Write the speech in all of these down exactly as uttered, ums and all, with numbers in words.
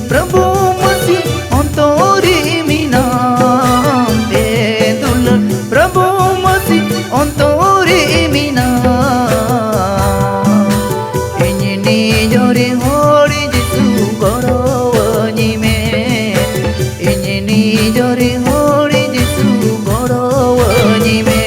ᱯᱨᱚᱵᱷᱩ ᱢᱟᱹᱥᱤ ᱚᱱᱛᱚᱨ ᱨᱮ ᱢᱮᱱᱟᱢ, ᱮ ᱫᱩᱞᱟᱹᱲ ᱯᱨᱚᱵᱷᱩ ᱢᱟᱹᱥᱤ ᱚᱱᱛᱚᱨ ᱨᱮ ᱢᱮᱱᱟᱢ᱾ ᱤᱧ ᱱᱤᱡᱚᱨ ᱦᱚᱲ ᱡᱤᱥᱩ ᱜᱚᱲᱚᱣᱟᱹᱧ ᱢᱮ, ᱤᱧ ᱱᱤᱡᱚᱨ ᱦᱚᱲ ᱡᱤᱥᱩ ᱜᱚᱲᱚᱣᱟᱹᱧ ᱢᱮ᱾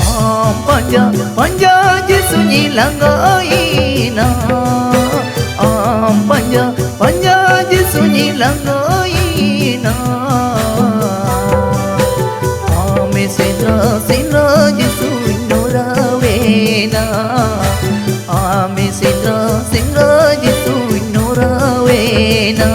ᱟᱢ ᱯᱟᱸᱡᱟ ᱯᱟᱸᱡᱟ ᱡᱤᱥᱩᱧ ᱞᱟᱸᱜᱟᱭᱮᱱᱟ, ᱟᱢ ᱯᱟᱸᱡᱟ ᱯᱟᱸᱡᱟ ᱡᱤᱥᱩᱧ ᱞᱟᱸᱜᱟᱭᱮᱱᱟ᱾ ᱟᱢ ᱥᱮᱸᱫᱽᱨᱟ ᱥᱮᱸᱫᱽᱨᱟ ᱡᱤᱥᱩᱧ ᱱᱚᱨᱟᱣᱮᱱᱟ, ᱟᱢ ᱥᱮᱸᱫᱽᱨᱟ ᱥᱮᱸᱫᱽᱨᱟ ᱡᱤᱥᱩᱧ ᱱᱚᱨᱟᱣᱮᱱᱟ᱾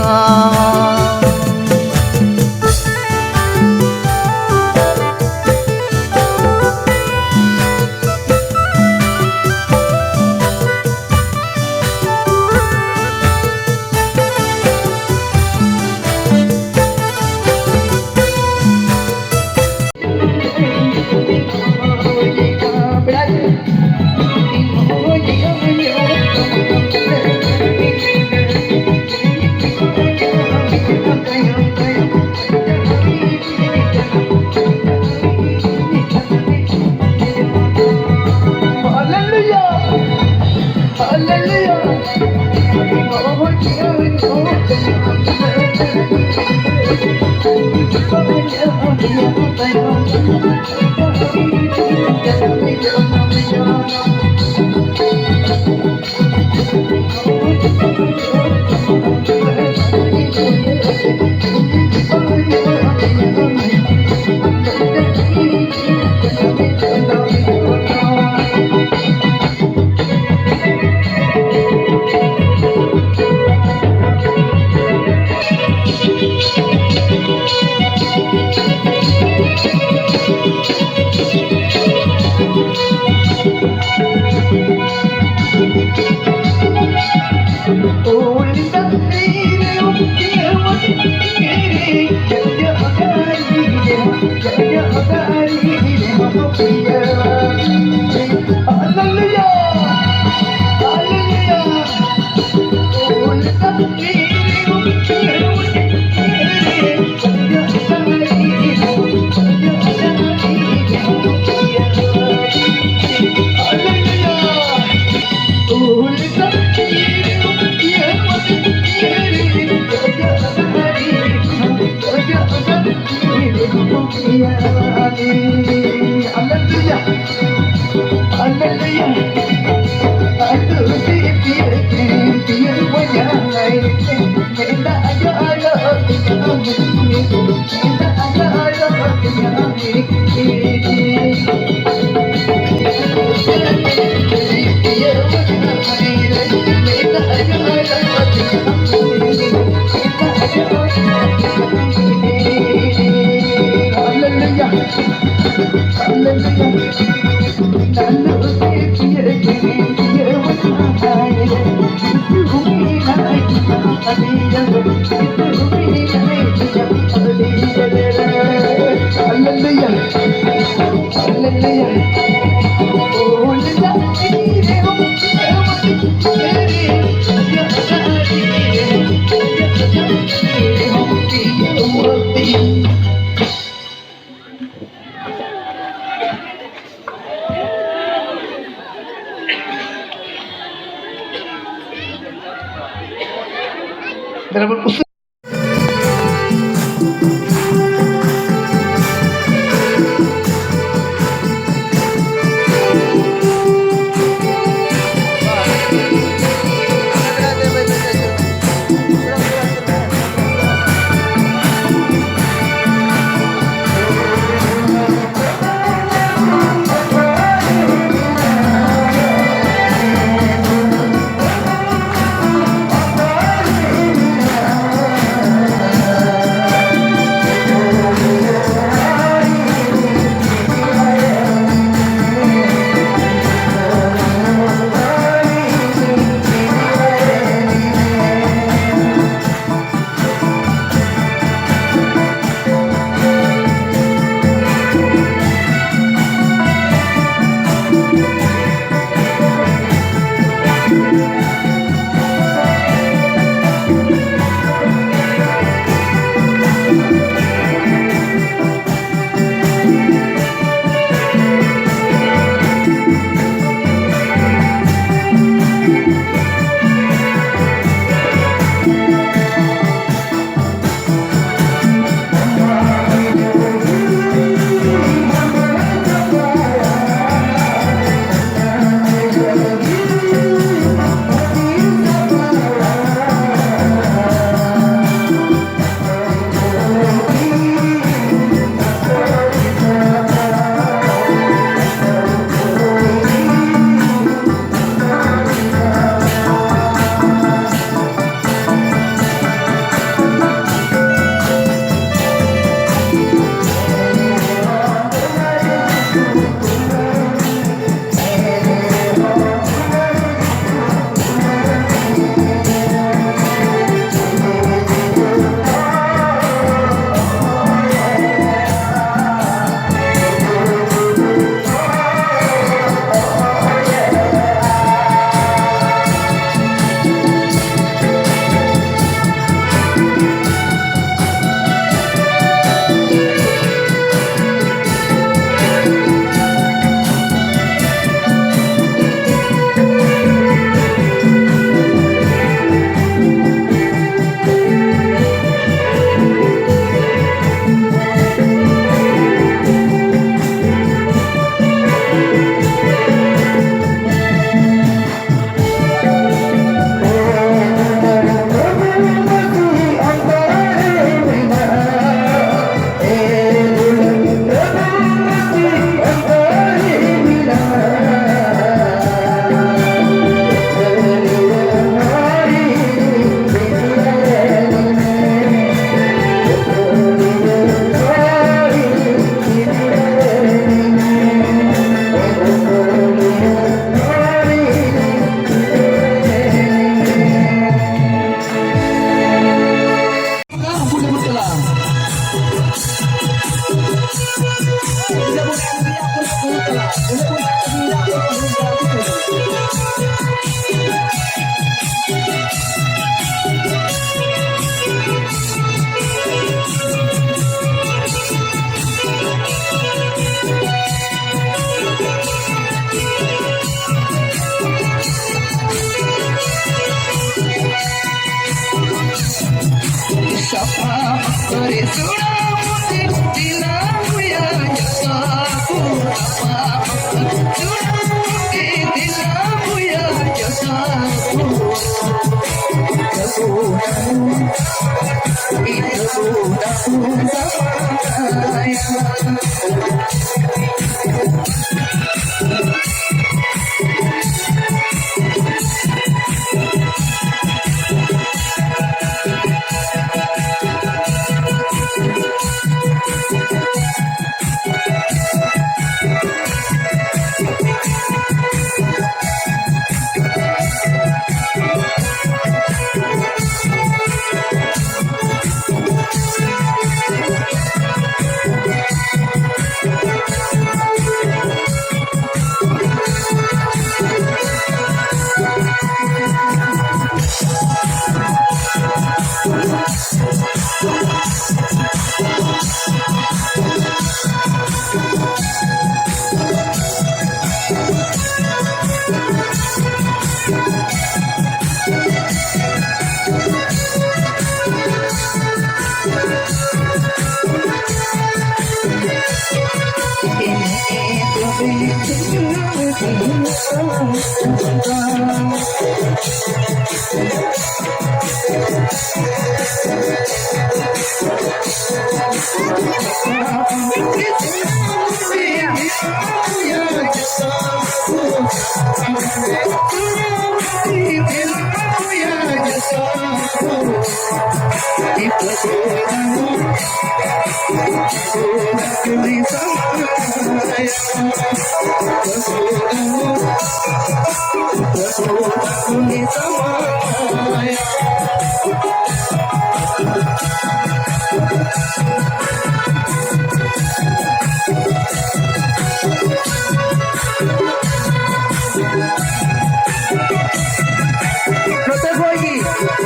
ᱱᱚᱛᱮ ᱠᱷᱚᱡ ᱜᱮ,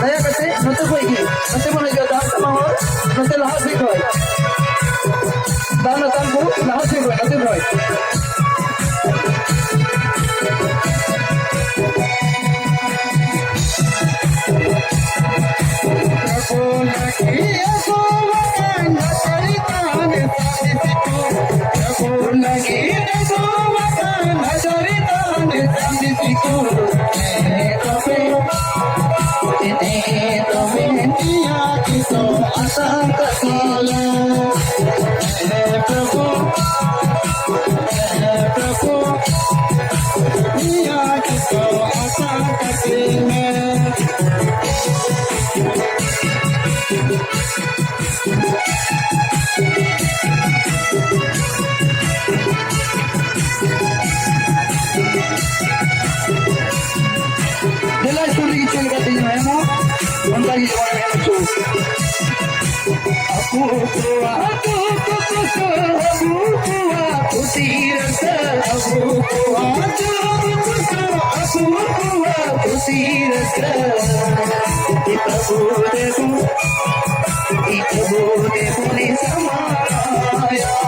ᱫᱟᱭᱟ ᱠᱟᱛᱮ ᱱᱚᱛᱮ ᱠᱷᱚᱡ ᱜᱮ, ᱱᱚᱛᱮ ᱵᱚᱱ ᱦᱤᱡᱩᱜᱼᱟ, ᱫᱟᱢ ᱛᱟᱢᱟ ᱦᱚᱲ, ᱱᱚᱛᱮ ᱞᱟᱦᱟ ᱥᱮᱫ ᱠᱷᱚᱡ᱾ ᱫᱟᱢ ᱱᱟᱛᱟᱢ ᱠᱚ ᱞᱟᱦᱟ ᱥᱮᱫ ᱠᱷᱚᱡ, ᱱᱚᱛᱮ ᱠᱷᱚᱡ᱾ ᱟᱵᱚ ᱠᱚᱣᱟᱜ ᱫᱩᱠ ᱠᱚᱥᱴᱚ, ᱟᱵᱚ ᱠᱚᱣᱟᱜ ᱠᱩᱥᱤ ᱨᱟᱹᱥᱠᱟᱹ, ᱟᱵᱚ ᱠᱚᱣᱟᱜ ᱫᱩᱠ ᱠᱚᱥᱴᱚ, ᱟᱵᱚ ᱠᱚᱣᱟᱜ ᱠᱩᱥᱤ ᱨᱟᱹᱥᱠᱟᱹ᱾ ᱟᱵᱚ ᱛᱮᱵᱚᱱ, ᱟᱵᱚ ᱛᱮᱵᱚᱱ ᱥᱟᱢᱟᱭᱟ, ᱟᱵᱚ ᱛᱮᱵᱚᱱ,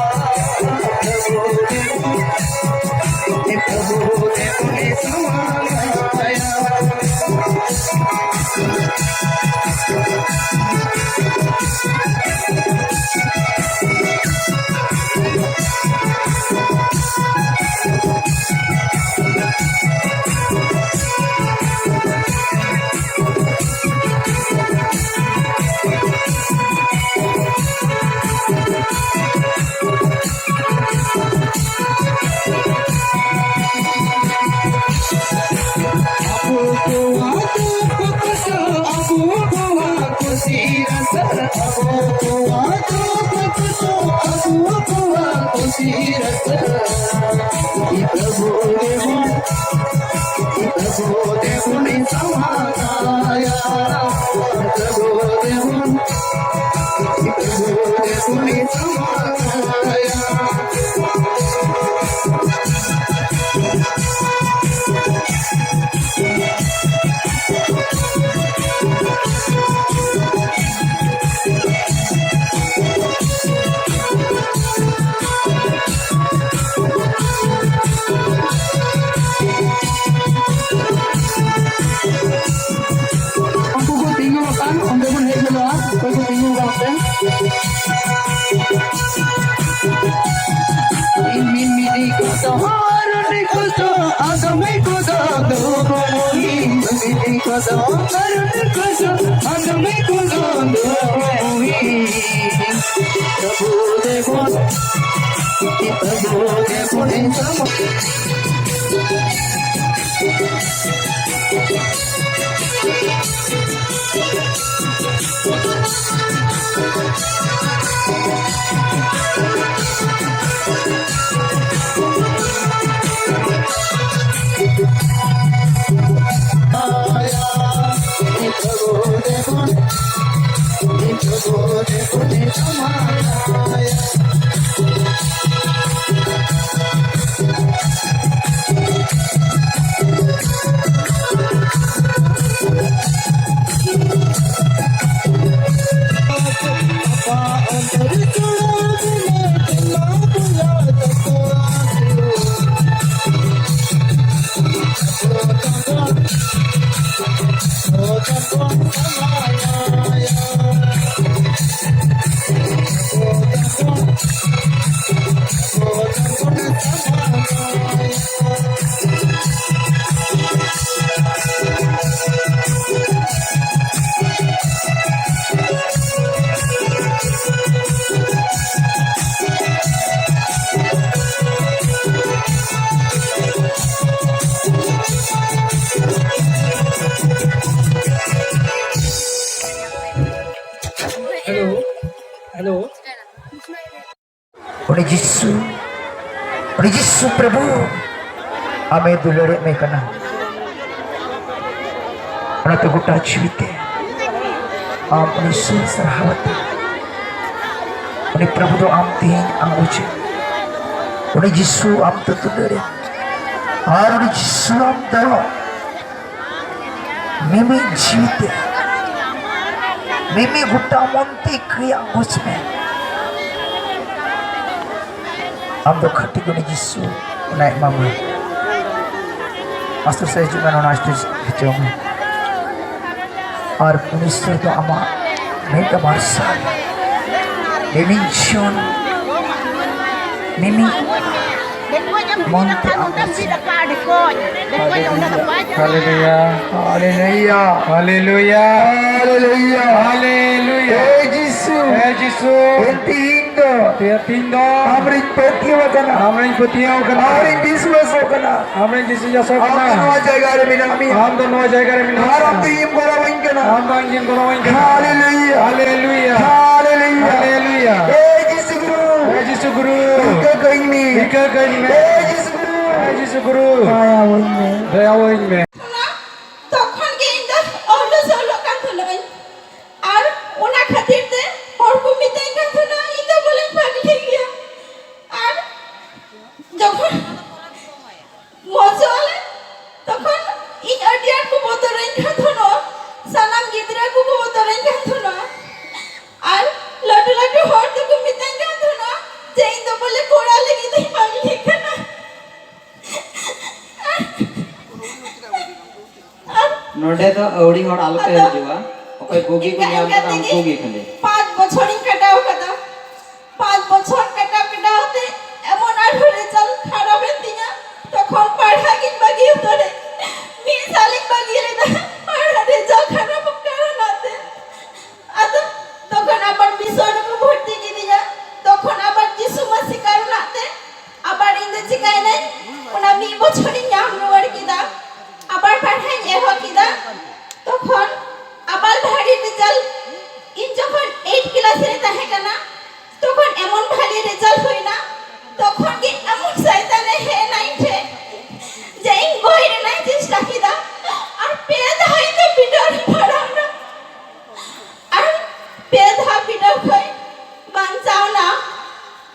ᱟᱵᱚ ᱛᱮᱵᱚᱱ ᱥᱟᱢᱟᱭᱟ᱾ ᱟᱵᱚ ᱠᱚᱣᱟᱜ ᱫᱩᱠ ᱠᱚᱥᱴᱚ, ᱟᱵᱚ ᱠᱚᱣᱟᱜ ᱠᱩᱥᱤ ᱨᱟᱹᱥᱠᱟᱹ, ᱟᱵᱚ ᱠᱚᱣᱟᱜ ᱫᱩᱠ ᱠᱚᱥᱴᱚ, ᱟᱵᱚ ᱠᱚᱣᱟᱜ ᱠᱩᱥᱤ ᱨᱟᱹᱥᱠᱟᱹ᱾ ᱟᱵᱚ ᱛᱮᱵᱚᱱ, ᱟᱵᱚ ᱛᱮᱵᱚᱱ ᱥᱟᱢᱟᱝᱟᱭᱟ, ᱟᱵᱚ ᱛᱮᱵᱚᱱ, ᱟᱵᱚ ᱛᱮᱵᱚᱱ ᱥᱟᱢᱟᱝᱟᱭᱟ᱾ ᱩᱱᱠᱩ ᱠᱚ ᱛᱤᱸᱜᱩ ᱟᱠᱟᱱ, ᱚᱸᱰᱮ ᱵᱚᱱ ᱦᱮᱡ ᱜᱚᱫᱚᱜᱼᱟ, ᱚᱠᱚᱭ ᱠᱚ ᱛᱤᱸᱜᱩ ᱟᱠᱟᱱ ᱚᱸᱰᱮ᱾ ᱢᱤᱢᱤᱫ ᱠᱚᱫᱚ ᱟᱨ ᱢᱤᱫ ᱠᱚᱫᱚ ᱟᱫᱚᱢ ᱠᱚᱫᱚ ᱫᱚ ᱢᱤᱢᱤᱫ ᱠᱚᱫᱚ ᱟᱨ ᱢᱤᱫ ᱠᱚᱫᱚ ᱟᱫᱚᱢ ᱠᱚᱫᱚ ᱫᱚ ᱟᱵᱚ ᱛᱮᱵᱚᱱ, ᱟᱵᱚ ᱛᱮᱵᱚᱱ ᱮᱱᱮᱡᱟ᱾ Hello, hello. ᱩᱱᱤ ᱡᱤᱥᱩ, ᱩᱱᱤ ᱡᱤᱥᱩ ᱯᱨᱚᱵᱷᱩ, ᱟᱢᱮ ᱫᱩᱞᱟᱹᱲᱮᱫ ᱢᱮ ᱠᱟᱱᱟ᱾ ᱚᱱᱟᱛᱮ ᱜᱚᱴᱟ ᱡᱤᱣᱤ ᱛᱮ ᱟᱢ ᱩᱱᱤ ᱥᱩᱨ ᱥᱟᱨᱦᱟᱣ ᱟᱛᱮ, ᱩᱱᱤ ᱯᱨᱚᱵᱷᱩ ᱫᱚ ᱟᱢ ᱛᱮᱦᱮᱧ ᱟᱢ ᱵᱩᱡᱷᱟᱹᱣ᱾ ᱩᱱᱤ ᱡᱤᱥᱩ ᱟᱢ ᱫᱚ ᱫᱩᱞᱟᱹᱲᱮᱫ, ᱟᱨ ᱩᱱᱤ ᱡᱤᱥᱩ ᱟᱢ ᱫᱚ ᱢᱤᱢᱤᱫ ᱡᱤᱣᱤ ᱛᱮ, ᱢᱤᱢᱤᱫ ᱜᱚᱴᱟ ᱢᱚᱱ ᱛᱮ ᱤᱠᱟᱹᱭᱟ ᱵᱩᱡᱽ ᱢᱮ᱾ ᱟᱢ ᱫᱚ ᱠᱷᱟᱹᱴᱤ ᱜᱮ ᱩᱱᱤ ᱡᱤᱥᱩ ᱚᱱᱟ ᱮᱢᱟᱢᱟ᱾ ᱢᱟᱥᱴᱟᱨ ᱥᱟᱦᱮᱵ ᱦᱤᱡᱩᱜ ᱢᱮ ᱱᱚᱣᱟ ᱥᱴᱮᱡᱽ ᱦᱚᱪᱚ ᱢᱮ᱾ ᱟᱨ ᱩᱱᱤ ᱥᱩᱨ ᱫᱚ ᱟᱢᱟᱜ ᱢᱮᱫ ᱢᱟᱨᱥᱟᱞ, ᱢᱤᱢᱤᱫ ᱡᱤᱭᱚᱱ, ᱢᱤᱢᱤᱫ ᱢᱚᱱ ᱛᱮ ᱟᱢ ᱦᱟᱞᱮᱞᱩᱭᱟ, ᱦᱟᱞᱮᱞᱩᱭᱟ, ᱦᱟᱞᱮᱞᱩᱭᱟ, ᱦᱟᱞᱮᱞᱩᱭᱟ᱾ ᱮ ᱡᱤᱥᱩ, ᱮ ᱡᱤᱥᱩ, ᱛᱮᱦᱮᱧ ᱫᱚ, ᱛᱮᱦᱮᱧ ᱫᱚ ᱟᱢᱨᱤᱧ ᱯᱟᱹᱛᱭᱟᱹᱣ ᱟᱠᱟᱱᱟ, ᱟᱢᱨᱤᱧ ᱯᱟᱹᱛᱭᱟᱹᱣ ᱟᱠᱟᱱᱟ, ᱟᱢᱨᱤᱧ ᱵᱤᱥᱣᱟᱥᱚᱜ ᱠᱟᱱᱟ, ᱟᱢᱨᱤᱧ ᱵᱤᱥᱣᱟᱥᱚᱜ ᱟᱢ ᱠᱟᱱᱟ᱾ ᱫᱚ ᱱᱚᱣᱟ ᱡᱟᱭᱜᱟ ᱨᱮ ᱢᱮᱱᱟᱜ ᱢᱮᱭᱟ, ᱟᱢ ᱫᱚ ᱱᱚᱣᱟ ᱡᱟᱭᱜᱟ ᱨᱮ ᱢᱮᱱᱟᱜ ᱟᱨ ᱟᱢ ᱢᱮᱭᱟ᱾ ᱛᱮᱦᱮᱧ ᱜᱚᱲᱚᱣᱟᱹᱧ ᱠᱟᱱᱟ, ᱟᱢ ᱫᱚ ᱤᱧᱮᱢ ᱜᱚᱲᱚᱣᱟᱹᱧ ᱠᱟᱱᱟ᱾ ᱦᱟᱞᱮᱞᱩᱭᱟ, ᱦᱟᱞᱮᱞᱩᱭᱟ, ᱦᱟᱞᱮᱞᱩᱭᱟ᱾ ᱮ ᱡᱤᱥᱩ ᱜᱩᱨᱩ, ᱮ ᱡᱤᱥᱩ ᱜᱩᱨᱩ, ᱤᱠᱟᱹ ᱠᱟᱹᱧ ᱢᱮ, ᱤᱠᱟᱹ ᱠᱟᱹᱧ ᱢᱮ᱾ ᱮ ᱡᱤᱥᱩ ᱜᱩᱨᱩ, ᱮ ᱡᱤᱥᱩ ᱜᱩᱨᱩ, ᱫᱟᱭᱟᱣᱟᱹᱧ ᱢᱮ, ᱫᱟᱭᱟᱣᱟᱹᱧ ᱢᱮ᱾ ᱛᱚᱠᱷᱚᱱ ᱜᱮ ᱤᱧ ᱫᱚ ᱟᱹᱣᱞᱟᱹ ᱥᱟᱹᱣᱞᱟᱹᱜ ᱠᱟᱱ ᱛᱟᱦᱮᱱᱟᱹᱧ᱾ ᱟᱨ ᱚᱱᱟ ᱠᱷᱟᱹᱛᱤᱨ ᱠᱟᱱ ᱛᱟᱦᱮᱱᱟ᱾ ᱟᱨ ᱞᱟᱹᱴᱩ ᱞᱟᱹᱴᱩ ᱦᱚᱲ ᱫᱚᱠᱚ ᱢᱮᱛᱟᱹᱧ ᱠᱟᱱ ᱛᱟᱦᱮᱱᱟ ᱡᱮ ᱤᱧ ᱫᱚ ᱵᱚᱞᱮ ᱠᱚᱲᱟ ᱞᱟᱹᱜᱤᱫ ᱫᱚᱧ ᱵᱟᱹᱜᱤ ᱠᱟᱱᱟ᱾ ᱟᱨ ᱱᱚᱰᱮ ᱫᱚ ᱟᱹᱣᱲᱤ ᱦᱚᱲ ᱟᱞᱚᱯᱮ ᱟᱫᱚ ᱦᱤᱡᱩᱜᱼᱟ᱾ ᱚᱠᱚᱭ ᱵᱩᱜᱤ ᱠᱚ ᱤᱱᱠᱟ ᱧᱟᱢ ᱤᱱᱠᱟ ᱠᱟᱫᱟ, ᱛᱮᱜᱮ ᱩᱱᱠᱩ ᱜᱮ ᱠᱷᱟᱹᱞᱤ᱾ ᱯᱟᱸᱪ ᱵᱚᱪᱷᱚᱨᱤᱧ ᱠᱟᱴᱟᱣ ᱠᱟᱫᱟ᱾ ᱯᱟᱸᱪ ᱵᱚᱪᱷᱚᱨ ᱠᱟᱴᱟᱣ ᱠᱟᱴᱟᱣ ᱛᱮ ᱮᱢᱚᱱ ᱟᱨᱦᱚᱸ ᱨᱮᱡᱟᱞᱴ ᱠᱷᱟᱨᱟᱯ ᱮᱱ ᱛᱤᱧᱟ, ᱛᱚᱠᱷᱚᱱ ᱯᱟᱲᱦᱟᱜ ᱜᱤᱧ ᱵᱟᱹᱜᱤ ᱩᱛᱟᱹᱨ ᱮᱫ᱾ ᱢᱤᱫ ᱥᱟᱞᱤᱧ ᱵᱟᱹᱜᱤ ᱞᱮᱫᱟ ᱯᱟᱲᱦᱟᱜ ᱨᱮᱡᱟᱞᱴ ᱠᱷᱟᱨᱟᱯ ᱠᱟᱨᱚᱱᱟᱜ ᱛᱮ᱾ ᱟᱫᱚ ᱛᱚᱠᱷᱚᱱ ᱟᱵᱟᱨ ᱢᱤᱥᱚᱱ ᱨᱮᱠᱚ ᱵᱷᱚᱨᱛᱤ ᱠᱤᱫᱤᱧᱟ᱾ ᱛᱚᱠᱷᱚᱱ ᱟᱵᱟᱨ ᱡᱤᱥᱩ ᱢᱟᱹᱥᱤ ᱠᱟᱨᱚᱱᱟᱜ ᱛᱮ ᱟᱵᱟᱨ ᱤᱧ ᱫᱚ ᱪᱤᱠᱟᱭᱱᱟᱹᱧ, ᱚᱱᱟ ᱢᱤᱫ ᱵᱚᱪᱷᱚᱨᱤᱧ ᱧᱟᱢ ᱨᱩᱣᱟᱹᱲ ᱠᱮᱫᱟ᱾ ᱟᱵᱟᱨ ᱯᱟᱲᱦᱟᱜ ᱤᱧ ᱮᱦᱚᱵ ᱠᱮᱫᱟ᱾ ᱛᱚᱠᱷᱚᱱ ᱟᱵᱟᱨ ᱵᱷᱟᱹᱜᱤ ᱨᱮᱡᱟᱞᱴ, ᱤᱧ ᱡᱚᱠᱷᱚᱱ ᱮᱭᱤᱴ ᱠᱞᱟᱥ ᱨᱮ ᱛᱟᱦᱮᱸ ᱠᱟᱱᱟ, ᱛᱚᱠᱷᱚᱱ ᱮᱢᱚᱱ ᱵᱷᱟᱹᱜᱤ ᱨᱮᱡᱟᱞᱴ ᱦᱩᱭᱱᱟ᱾ ᱛᱚᱠᱷᱚᱱ ᱜᱮ ᱮᱢᱚᱱ ᱥᱟᱭᱛᱟᱱᱮ ᱦᱮᱡ ᱮᱱᱟ ᱤᱧ ᱴᱷᱮᱱ ᱡᱮ ᱤᱧ ᱜᱚᱡ ᱨᱮᱱᱟᱜ ᱤᱧ ᱪᱮᱥᱴᱟ ᱠᱮᱫᱟ᱾ ᱟᱨ ᱯᱮ ᱫᱷᱟᱣ ᱤᱧ ᱫᱚ ᱵᱤᱰᱟᱹᱣ ᱨᱤᱧ ᱯᱟᱲᱟᱣᱱᱟ᱾ ᱟᱨ ᱯᱮ ᱫᱷᱟᱣ ᱵᱤᱰᱟᱹᱣ ᱠᱷᱚᱱ ᱵᱟᱧᱪᱟᱣᱱᱟ᱾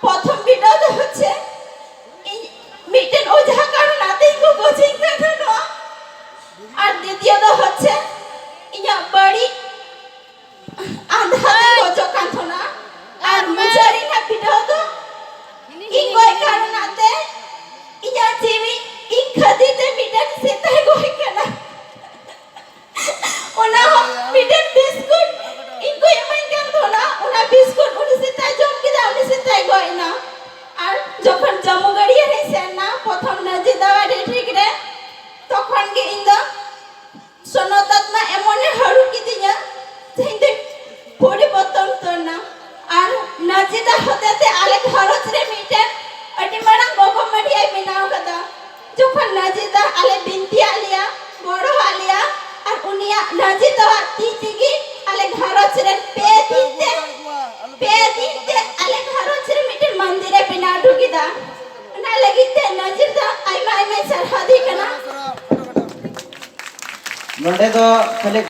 ᱯᱨᱚᱛᱷᱚᱢ ᱵᱤᱰᱟᱹᱣ ᱫᱚ ᱦᱚᱪᱪᱷᱮ ᱤᱧ ᱢᱤᱫᱴᱮᱱ ᱚᱡᱷᱟ ᱠᱟᱨᱚᱱᱟᱜ ᱛᱮ ᱤᱧ ᱠᱚ ᱜᱚᱡᱤᱧ ᱠᱟᱱ ᱛᱟᱦᱮᱱᱟ᱾ ᱟᱨ ᱫᱤᱛᱤᱭᱚ ᱫᱚ ᱦᱚᱪᱪᱷᱮ ᱤᱧᱟᱹᱜ ᱵᱟᱹᱲᱤᱡ ᱟᱸᱫᱷᱟ ᱛᱮᱧ ᱜᱚᱡᱚᱜ ᱠᱟᱱ ᱛᱟᱦᱮᱱᱟ᱾ ᱟᱨ ᱢᱩᱪᱟᱹᱫ ᱨᱮᱱᱟᱜ ᱵᱤᱰᱟᱹᱣ ᱫᱚ ᱤᱧ ᱜᱚᱡ ᱠᱟᱨᱚᱱᱟᱜ ᱛᱮ ᱤᱧᱟᱹᱜ ᱡᱤᱣᱤ ᱤᱧ ᱠᱷᱟᱹᱛᱤᱨ ᱛᱮ ᱢᱤᱫᱴᱮᱱ ᱥᱮᱛᱟᱭ ᱜᱚᱡ ᱠᱟᱱᱟ᱾ ᱚᱱᱟ ᱦᱚᱸ ᱢᱤᱫᱴᱮᱱ ᱵᱤᱥᱠᱩᱴ ᱤᱧ ᱠᱚ ᱮᱢᱟᱹᱧ ᱠᱟᱱ ᱛᱟᱦᱮᱱᱟ᱾ ᱚᱱᱟ ᱵᱤᱥᱠᱩᱴ ᱩᱱᱤ ᱥᱮᱛᱟᱭ ᱡᱚᱢ ᱠᱮᱫᱟ, ᱩᱱᱤ ᱥᱮᱛᱟᱭ ᱜᱚᱡ ᱮᱱᱟ᱾ ᱟᱨ ᱡᱚᱠᱷᱚᱱ ᱡᱟᱢᱩ ᱜᱟᱹᱰᱭᱟᱹ ᱨᱮᱧ ᱥᱮᱱ ᱮᱱᱟ ᱯᱨᱚᱛᱷᱚᱢ ᱱᱟᱡᱤᱫᱟᱣᱟᱜ ᱨᱮᱴᱨᱤᱠ ᱨᱮ, ᱛᱚᱠᱷᱚᱱ ᱜᱮ ᱤᱧ ᱫᱚ ᱥᱚᱱᱚᱛᱟᱛᱢᱟ ᱮᱢᱚᱱᱮ ᱦᱟᱹᱨᱩ ᱠᱤᱫᱤᱧᱟ ᱡᱮ ᱤᱧ ᱫᱚᱧ ᱯᱚᱨᱤᱵᱚᱨᱛᱚᱱ ᱩᱛᱟᱹᱨ ᱮᱱᱟ᱾ ᱟᱨ ᱱᱟᱡᱤᱫᱟ ᱦᱚᱛᱮᱛᱮ ᱟᱞᱮ ᱜᱷᱟᱨᱚᱸᱡᱽ ᱨᱮ ᱢᱤᱫᱴᱮᱱ ᱟᱹᱰᱤ ᱢᱟᱨᱟᱝ ᱜᱚᱜᱚ ᱢᱟᱹᱰᱤᱭᱟᱭ ᱵᱮᱱᱟᱣ ᱠᱟᱫᱟ᱾ ᱡᱚᱠᱷᱚᱱ ᱱᱟᱡᱤᱫᱟ ᱟᱞᱮ ᱵᱤᱱᱛᱤᱭᱟᱜ ᱞᱮᱭᱟ, ᱜᱚᱲᱚᱣᱟᱜ ᱞᱮᱭᱟ, ᱟᱨ ᱩᱱᱤᱭᱟᱜ ᱱᱟᱡᱤᱫᱟᱣᱟᱜ ᱛᱤ ᱛᱮᱜᱮ ᱟᱞᱮ ᱜᱷᱟᱨᱚᱸᱡᱽ ᱨᱮᱱ ᱯᱮ ᱫᱤᱱ ᱛᱮ, ᱯᱮ ᱫᱤᱱ ᱛᱮ ᱟᱞᱮ ᱜᱷᱟᱨᱚᱸᱡᱽ ᱨᱮ ᱢᱤᱫᱴᱮᱱ ᱢᱚᱱᱫᱤᱨ ᱮ ᱵᱮᱱᱟᱣ ᱦᱚᱴᱚ ᱠᱮᱫᱟ᱾ ᱚᱱᱟ ᱞᱟᱹᱜᱤᱫ ᱛᱮ ᱱᱟᱡᱤᱫᱟ ᱟᱭᱢᱟ ᱟᱭᱢᱟ ᱥᱟᱨᱦᱟᱣ ᱫᱤ ᱠᱟᱱᱟ᱾ ᱱᱚᱰᱮ ᱫᱚ ᱠᱷᱟᱹᱞᱤ